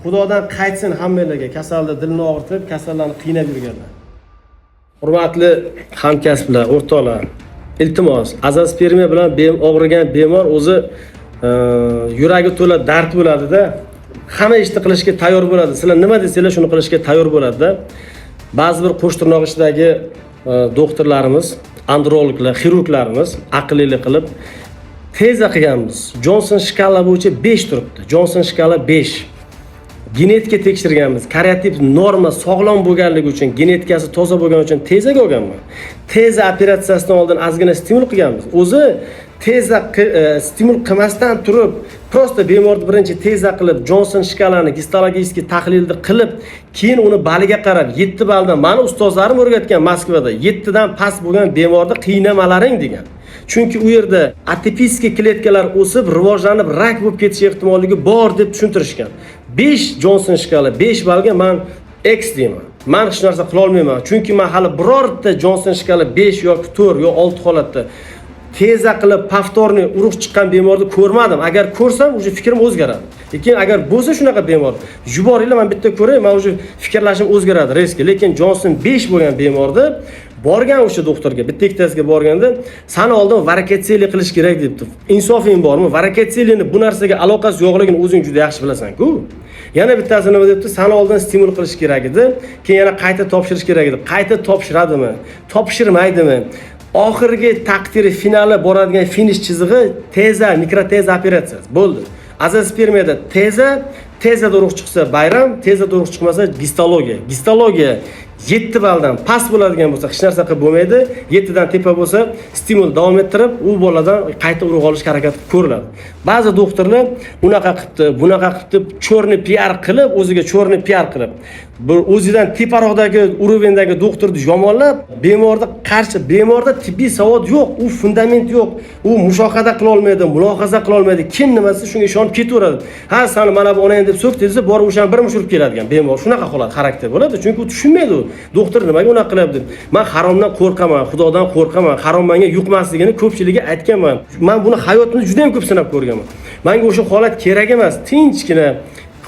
Xudodan qaytsin hammanglarga, kasalni dilini og'ritib, kasallarni qiynab yurganlar. Hurmatli hamkasblar, o'rtoqlar, iltimos, azospermiya bilan og'rigan bemor o'zi yuragi to'la dard bo'ladida, hamma ishni qilishga tayyor bo'ladi. Sizlar nima desanglar, shuni qilishga tayyor bo'ladida. Ba'zi bir qo'shtirnoq ichidagi doktorlarimiz, androloglar, xirurglarimiz aqllilik qilib teza qilganmiz. Johnson shkala bo'yicha 5 turibdi. Johnson shkala 5. Genetika tekshirganmiz. Kariotiп norma, sog'lom bo'lganligi uchun, genetikasi toza bo'lgani uchun tezaga olganman. Teza operatsiyasidan oldin ozgina stimul qilganmiz. O'zi teza stimul qilmasdan turib, просто bemorni birinchi teza qilib, Johnson shkalani, гистологический tahlilni qilib, keyin uni baliga qarab 7 balldan, mani ustozlarim o'rgatgan Moskvada, 7 dan past bo'lgan bemorni qiynamalaring degan. Chunki u yerda атипический kletkalar o'sib, rivojlanib, rak bo'lib ketish ehtimolligi bor deb tushuntirishgan. 5 Johnson shkala 5 ballga man X deyman. Man hech narsa qila olmayman. Chunki man hali birorta Johnson shkala 5 yoki 4 yo 6 holatda teza qilib повторный urug' chiqqan bemorni ko'rmadim. Agar ko'rsam, уже fikrim o'zgaradi. Lekin agar bo'lsa shunaqa bemor, yuboringlar, man bitta ko'ray, man уже fikrlashim o'zgaradi резко. Lekin Johnson 5 bo'lgan bemorni borgan o'sha doktorga, bitta ikkitasiga borganda, sani oldin varikotseliya qilish kerak debdi. Insofing bormi? Varikotseliyani bu narsaga aloqasi yo'qligini o'zing juda yaxshi bilasan-ku. Yana bittasi nima debdi? Sani oldin stimul qilish kerak edi, keyin yana qayta topshirish kerak edi. Qayta topshiradimi? Topshirmaydimi? Oxirgi taqdiri, finali boradigan finish chizig'i teza, mikroteza operatsiyasi. Bo'ldi. Azospermiyada teza, tezada urug' chiqsa bayram, tezada urug' chiqmasa gistologiya. Gistologiya 7 balldan past bo'ladigan bo'lsa, hech narsa qilib bo'lmaydi. 7 dan tepa bo'lsa, stimul davom ettirib, u boladan qayta urug' olishga harakat qilib ko'riladi. Ba'zi doktorlar unaqa qilibdi, bunaqa qilibdi, черный пиар qilib, o'ziga черный пиар qilib, bir o'zidan teparoqdagi уровень dagi doktorni yomonlab, bemorni qarshi, bemorda tibbiy savod yo'q, u fundament yo'q, u mushohada qila olmaydi, mulohaza qila olmaydi. Kim nimasi shunga ishonib ketaveradi. Ha, sani mana bu onang deb so'kdi desa, borib o'shani bir mush urib keladigan bemor. Shunaqa holat, xarakter bo'ladi, chunki u tushunmaydi, u doktor nimaga unaqa qilyapti deb. Man haromdan qo'rqaman, Xudodan qo'rqaman, harom menga yuqmasligini ko'pchilikka aytganman. Man buni hayotimda juda ham ko'p sinab ko'rganman. Menga o'sha holat kerak emas. Tinchgina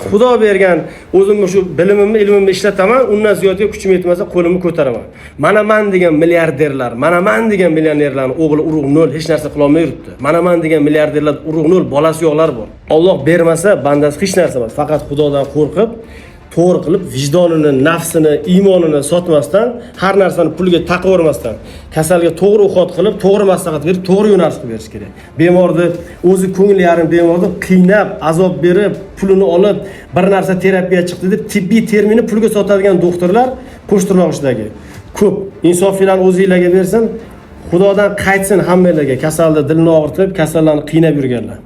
Xudo bergan o'zimni shu bilimimni, ilmimni ishlataman, undan ziyodga kuchim yetmasa, qo'limni ko'taraman. Mana man degan milliarderlar, mana man degan millionerlarni o'g'li urug' nol, hech narsa qilolmay yuribdi. Mana man degan milliarderlar urug' nol, bolasi yo'qlar bor. Alloh bermasa, bandasi hech narsa emas. Faqat Xudodan qo'rqib, to'g'ri qilib, vijdonini, nafsini, iymonini sotmasdan, har narsani pulga taqavermasdan, kasalga to'g'ri уход qilib, to'g'ri maslahat berib, to'g'ri yo'nalish qilib berish kerak. Bemorni o'zi ko'ngli yarim bemorni qiynab, azob berib, pulini olib, bir narsa terapiya chiqdi deb tibbiy terminni pulga sotadigan doktorlar qo'shtirnoq ichidagi ko'p. Insofinglarni o'zinglarga bersin. Xudodan qaytsin hammanglarga, kasalni dilini og'ritib, kasallarni qiynab yurganlar.